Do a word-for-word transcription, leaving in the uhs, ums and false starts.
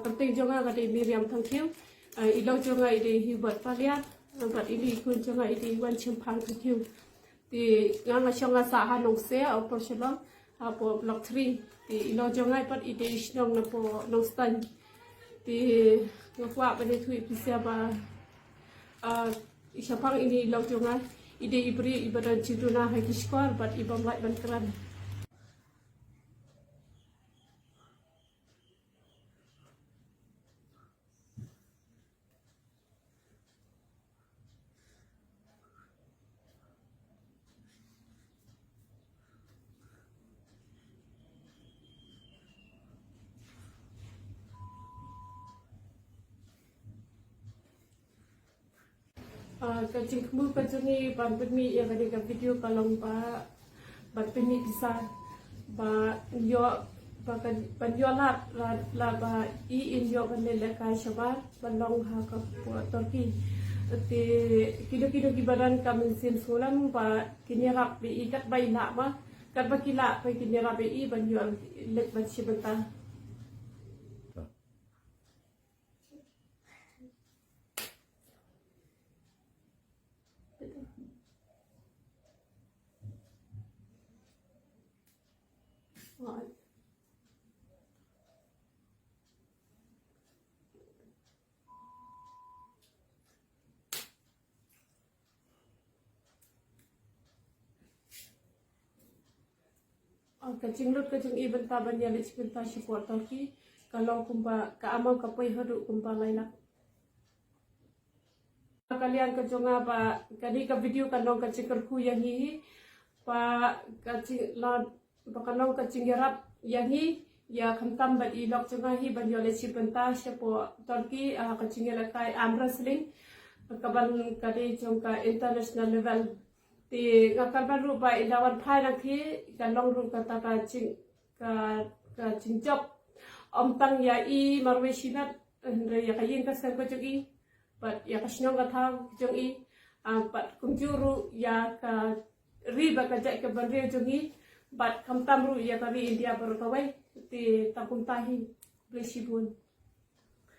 Kyrteng jong nga ka dei Miriam Thangkhiew. Ah, i lok jong nga i dei Hubert Paliar. Ah, bad i khun jong nga i dei Wanshemphang Thangkhiew. Te nga nga shong nga sah ha Nongse, Upper Shillong, hapoh Block three. Te i lok jong nga pat i dei shnong napoh Nongstoiñ. Te nga kwah ban ïathuh ïa phi sha ba, ah, shaphang ine i lok jong nga, i dei i briew iba don jingduna ha ki shkor bad i bym lah ban kren. Ah, ka jingthmu ka jong ngi ban pynmih ïa kane ka video ka long ba ban pynmih pisa ba ïoh, ba ka, ban ïoh lad, lad, lad ba i in ïoh ban leit lehkai shabar ban long ha ka pdeng Turkey. Te kino kino kiba don ka mynsiem sngewlem ba kin ïarap ïa i katba i lah ma, katba ki lah ba kin ïarap ïa i ban ïoh leit ban shim bynta. Ah, ka jinglut ka jong i bynta ban ïaleit bynta shapoh Turkey ka long kumba ka amount ka poi haduh kumba lai lak. Ka liang ka jong nga ba kane ka video ka long ka jingkyrkhu ïa ngi hi, ba ka jing la, ba ka long ka jingïarap ïa ngi, ïa khamtam bad i lok jong nga hi ban ïaleit bynta shapoh Turkey, ah, ka jingïalehkai arm wrestling, ka ban ka dei jong ka international level. Te nga kyrmen ruh ba i la wan phai na ki, ka long ruh kata ka jing, ka, ka jingjop. Ym tang ïa i marwei shimet, hynrei ïa ka ïing ka sem ka jong i, bad ïa ka shnong ka thaw ka jong i, ah, bad kumjuh ruh ïa ka ri bad ka jaid ka bynriew jong i, bad khamtam ruh ïa ka ri India baroh kawei. Te tang kumta hi, khublei shibun.